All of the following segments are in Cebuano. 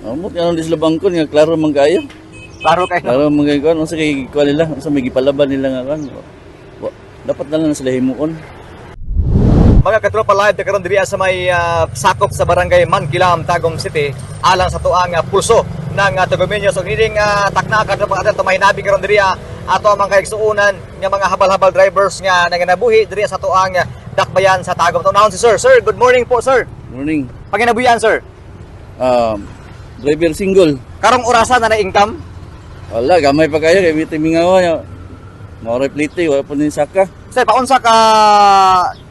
Amot nga di sila bangkon nga klaro man kaayo. Klaro kayo. Klaro man kaayo kuan, unsa kay kuan nila, unsa may gipalaban nila nga kuan. Dapat na lang sila himuon. Mga katropa, live karon diri sa may sakop sa Barangay Mankilam, Tagum City, alang sa tuang pulso ng Tagumenyos. Og nining takna, katropa, ato mahinabi karon diri ato ang mga kaigsuonan nga mga habal-habal drivers nga nanganabuhi diri sa tuang dakbayan sa Tagum. Tunahon si Sir. Sir, good morning po, sir. Morning. Panginabuhian, sir? Driver single. Karong orasa na na income? Wala, gamay pa kayo kay miting mingawa ya. Mao ray plite, wala pa ni saka. Sir, paunsa ka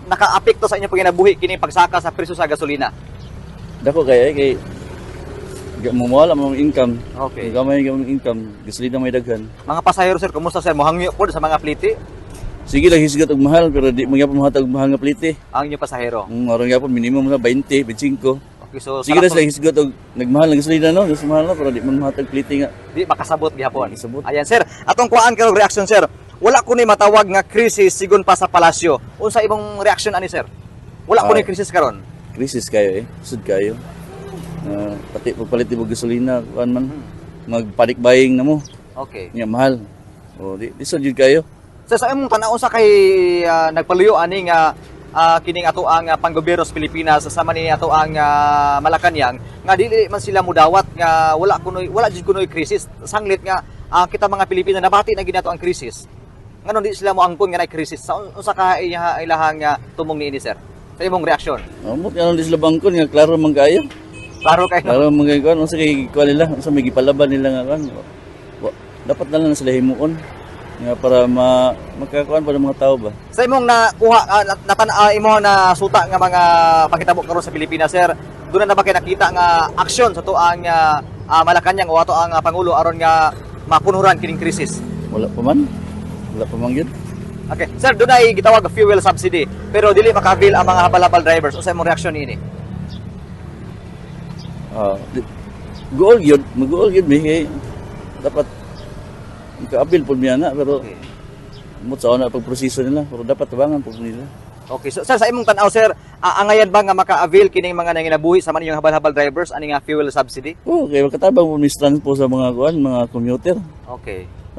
nakaapekto sa inyong panginabuhi kini pagsaka sa presyo sa gasolina? Dako kay kay mawala mo ang income. Gamay gamay ang income, gasolina may daghan. Mga pasahero, sir, kumusta, sir? Mohangyo po sa mga plite Sige lang hisgot og mahal pero di man gyapon mohatag og mahal nga plite. Ang inyong pasahero? Aron gyapon minimum sa 20, 25. Okay, so Sige na sa sila hisgot og nagmahal ang gasolina, no, gusto mahal na pero di man mohatag plite nga. Di makasabot gihapon. Di makasabot. Ayan, sir, atong kuhaan karon reaction, sir. Wala ko ni matawag nga krisis sigon pa sa palasyo. Unsa imong reaction ani, sir? Wala ko ni krisis karon. Krisis kayo eh, sud kayo. Pati pagpalit og gasolina kuan man mag-panic buying na mo. Nya mahal. O di di sad jud kayo. Sir, sa imong tan-aw sa kay nagpaluyo ani nga kining ato ang panggobyerno sa Pilipinas sama ni ato ang Malacañang nga dili man sila mudawat nga wala kunoy, wala jud kunoy krisis, sanglit nga kita mga Pilipino nabati na ginato ang krisis, ngano di sila moangkon nga naay krisis? Sa unsa ka ilahang tumong niini, sir, sa imong reaksyon? Amot nga di sila bangkon nga klaro man kayo. Klaro kayo. Klaro man kayo kuan, unsa kay kuan nila, unsa may gipalaban nila nga kuan. Dapat na lang sila himuon nga para ma makakuan pa ng mga tao ba. Sa imong nakuha imo na suta nga mga pangitabo karon sa Pilipinas, sir, doon na ba kay nakita nga aksyon sa tuang Malacañang o ato ang pangulo aron nga mapunuran kining krisis? Wala pa man. Wala pa man gyud. Okay, sir, doon ay gitawag nga fuel subsidy pero dili makabil ang mga habal-habal drivers. Unsa imong reaksyon niini? Gool gyud, mag-gool gyud mi kay dapat makaapil pud mi ana pero mot sa una pagproseso nila pero dapat tabangan pud nila. Okay, so sir, sa imong tan-aw, sir, angayan ba nga maka-avail kining mga nanginabuhi sa man inyong habal-habal drivers ani nga fuel subsidy? Oh, kay makatabang pud mi sa transpo sa mga kuan, mga commuter.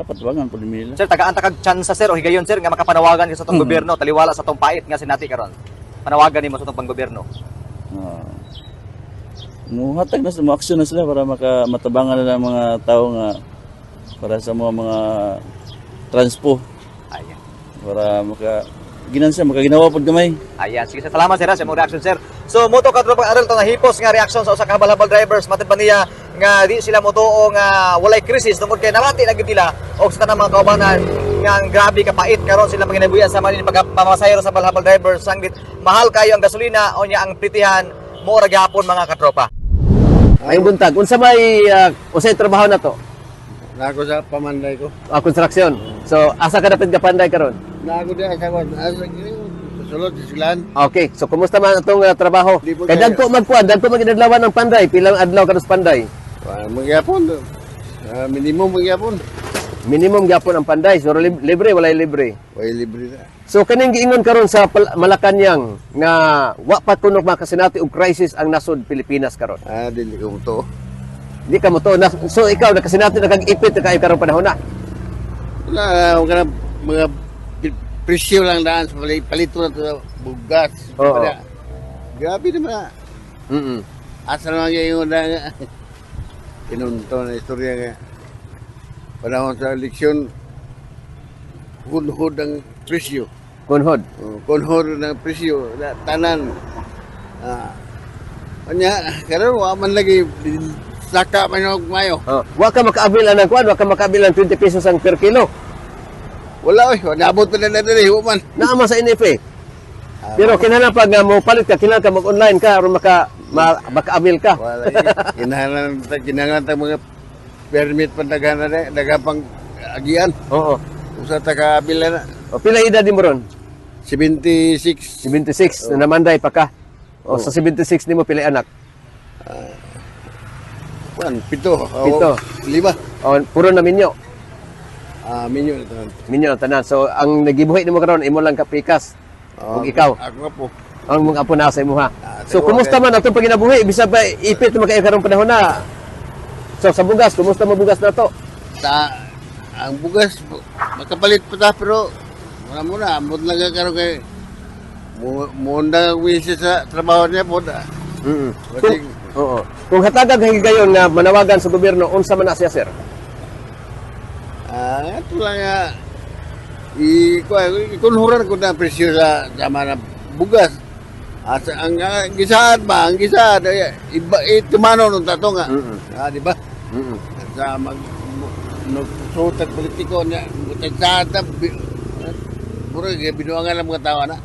Dapat tabangan pud nila. Sir, tagaan ta kag tsansa, sir, o higayon, sir, nga makapanawagan ka sa tong gobyerno taliwala sa tong pait nga sinati karon. Panawagan nimo sa tong panggobyerno. Muhatag na sila, mo-action na sila para maka matabangan nila ang mga tao nga para sa mga mga transpo para maka ginansya makaginawa pud gamay. Ayan, sige sir, salamat sir ha, sa imong reaction, sir. So moto ka tropang adult na hipos nga reaction sa usa ka habal-habal drivers, matod ba niya nga di sila motuo nga walay krisis tungod kay nabati na gyud nila og sa tanang mga kaubanan nga ang grabe kapait karon sila panginabuhian sa manin pagpamasahero sa habal-habal drivers, sanglit mahal kayo ang gasolina o nya ang plitihan mo ra gihapon, mga katropa. Ay buntag, unsa may unsay trabaho na to? Nako sa pamanday ko. Construction. So asa ka dapit ka panday karon? Nako di sa kwan. Asa sulod sa silan. Okay, so kumusta man atong trabaho? Di po Kay kayo. dagko magkuan, dagko magidadlawan ang panday, pilang adlaw ka sa panday? Magyapon. Minimum magyapon. Minimum gyapon ang panday, so libre, walay libre. Way libre na. So kaning giingon karon sa Malacañang nga wa pa kuno makasinati og crisis ang nasod Pilipinas karon. Dili ko to. Di ka mo to na, so ikaw nakasinati na kag ipit na kayo karong panahon na. Wala ka na mga presyo lang daan sa palito na to sa bugas. Oo. Wala. Grabe naman. Asa naman yung na nga. Kinunto na istorya nga. Panahon sa eleksyon, hunhod ang presyo. Kunhod. Oh, kunhod ng presyo, tanan. Anya, karon wa man lagi saka man og mayo. Oh, wa ka makaabil ang kuan, wa ka makaabil ang 20 pesos ang per kilo. Wala oy, nabot pa na diri, wa man. Naa man sa NFA. Pero kinahanglan pag mo palit ka, kinahanglan ka mag-online ka aron maka-avail ka. Wala eh. Kinahanglan ta mga permit pa daghan na daghan pang agian. Oo. Usa ta ka abil na. O, pila edad nimo ron? 76. 76, na namanday pa ka. O, sa 76 nimo pila anak? Kuan, pito. O, Pito. lima. O, puro na minyo. Minyo na tanan. Minyo na tanan. So ang nagibuhi nimo karon imo lang kapikas. Ug ikaw, Ako nga po. Ang mga apo na sa imuha. Ah, So okay. kumusta man atong paginabuhi, bisag pa ipit man kayo karong panahon na? So sa bugas, kumusta mo bugas na to? Ta ang bugas makapalit pa ta, pero wala muna, amot lang ka karon kay mo mo na wisis sa trabaho niya po na. Kung, oo. Kung hatagan kay higayon nga manawagan sa gobyerno, unsa man na siya, sir? Ah, ito lang nga i ikunhuran ko na ang presyo sa mga bugas. At ang gisaad ba, ang gisaad ay, iba itumano nung tato nga. Ah, di ba? Sa mag nagsuot politiko niya, butag sa ta murag binuangan ang mga tao na.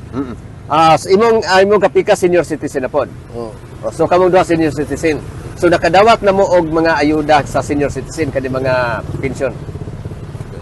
Ah, sa imong kapika, senior citizen na pod. Oh. Oh, so kamong duha senior citizen. So nakadawat na mo og mga ayuda sa senior citizen kani mga pensyon.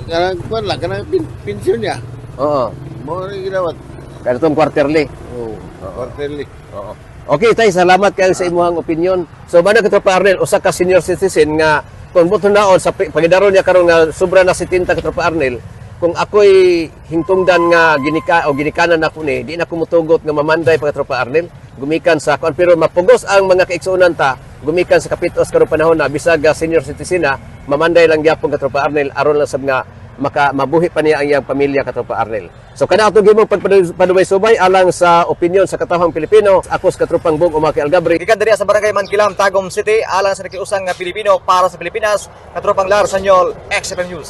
Kanang kuan lang, kanang pensyon niya. Oo. Mo rin ginawat. Kanatong quarterly. Oh, quarterly. Oo. Okay, tay, salamat kayo sa imuhang opinion. So, bana ka, Tropa Arnel, usa ka senior citizen nga kung buto naon sa pangidaron niya karon nga sobra na 70 ka, Tropa Arnel, kung ako'y hingtungdan nga ginika o ginikanan ako ni, di na ko mutugot nga mamanday pa, Tropa Arnel, gumikan sa kuan, pero mapugos ang mga kaigsuonan ta gumikan sa kapitos karong panahon na bisag senior citizen na, mamanday lang gyapon ka, Tropa Arnel, aron lang sab nga maka mabuhi pa niya ang iyang pamilya ka, Tropa Arnel. So kana atong gimong pagpaduway-subay alang sa opinyon sa katawhang Pilipino. Ako sa katropang Bong Umaki Algabri. Gikan diri sa Barangay Mankilam, Tagum City, alang sa nakiusang nga Pilipino para sa Pilipinas, katropang Lar Sanyol, XFM News.